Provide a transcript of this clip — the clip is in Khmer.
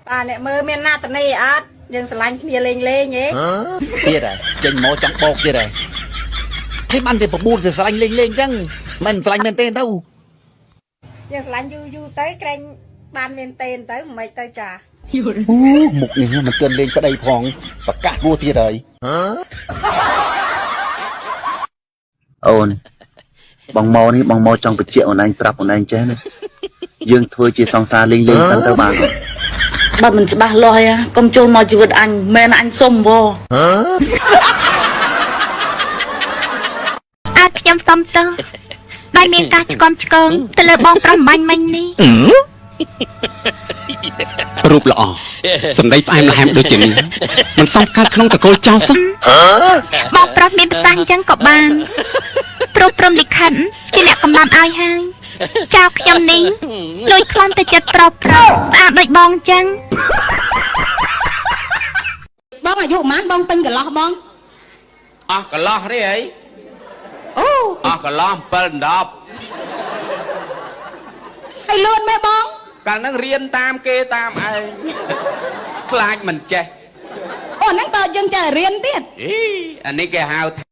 តាអ្នកមើលមានណាតនីអត់យើងស្រឡាញ់គ្នាលេងលេងហ៎ ទៀតហើយចេញមកចង់បោកទៀតហើយថៃបានតែបបួលទៅស្រឡាញ់លេងលេងអញ្ចឹងមិនស្រឡាញ់មែនទេទៅ យើងស្រឡាញ់យូរយូរទៅក្រែងបានមែនទេទៅមិនទៅចា អូមុខនេះមិនទាន់លេងប្តីផងប្រកាសគួរទៀតហើយ អូនបងម៉ោនេះបងម៉ោចង់បញ្ជាក់អូនឯងប្រាប់អូនឯងចេះណាយើងធ្វើជាសង្សារលេងលេងសិនទៅបានអត់ បើមិនច្បាស់លាស់អីកុំចូលមកជីវិតអញមែនអញសុំវ អើខ្ញុំសុំទោសដោយមានការឆ្គាំឆ្គងទៅលើបងប្រុសបាញ់មិញនេះ រូបល្អសម្ដីផ្អែមល្ហែមដូចជានេះមិនសមកើតក្នុងតកូលចោលសោះ បងប្រុសមានប្រសាសន៍អញ្ចឹងក៏បានព្រោះព្រំលិខិតជាអ្នកកំណត់ឲ្យហើយចៅខ្ញុំនេះលួចប្លន់ទៅចិត្តប្រុសប្រុសស្អាតដូចបងអញ្ចឹង បងអាយុប៉ុន្មានបងពេញកន្លោះបង អស់កន្លោះទេអី អូ អស់កន្លោះ7 10 ហើយលឿនមែនបង កាលហ្នឹងរៀនតាមគេតាមឯងខ្លាចមិនចេះ អូហ្នឹងតើយើងចេះរៀនទៀត អីអានេះគេហៅថា